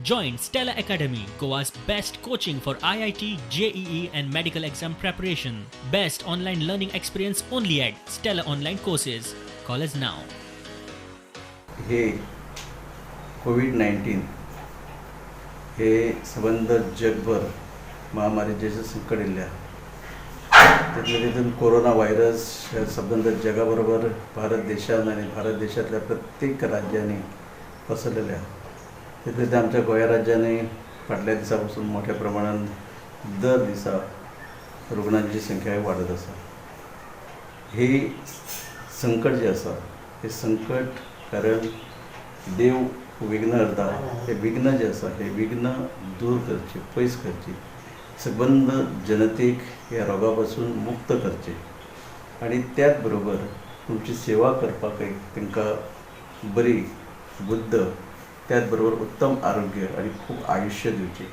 Join Stella Academy, Goa's best coaching for IIT, JEE, and medical exam preparation. Best online learning experience only at Stella Online Courses. Call us now. हे Covid 19 हे सबंद जगभर महामारीचें जें संकट येयल्लें आहा, तितूंतले तितून कोरोना व्हायरस ह्या सबंद जगा बरोबर भारत देशान आनी भारत देशांतल्या प्रत्येक राज्यांनी पसरलेलें आहा. तितले ते आमच्या गोंया राज्यांनी फाटल्या दिसा पासून मोठ्या प्रमाणान दर दिसा रुग्णांची संख्या वाडत आसा. ही संकट जें आसा, हें संकट, कारण देव विघ्न हरता, हे विघ्न जें आसा, हे विघ्न दूर करचें, पयस करचें, सबंद जनतेक ह्या रोगा पासून मुक्त करचें आनी त्याच बरोबर तुमची सेवा करपाक एक तांकां बरी बुद्द, त्याच बरोबर उत्तम आरोग्य आनी खूब आयुश्य दिवचें.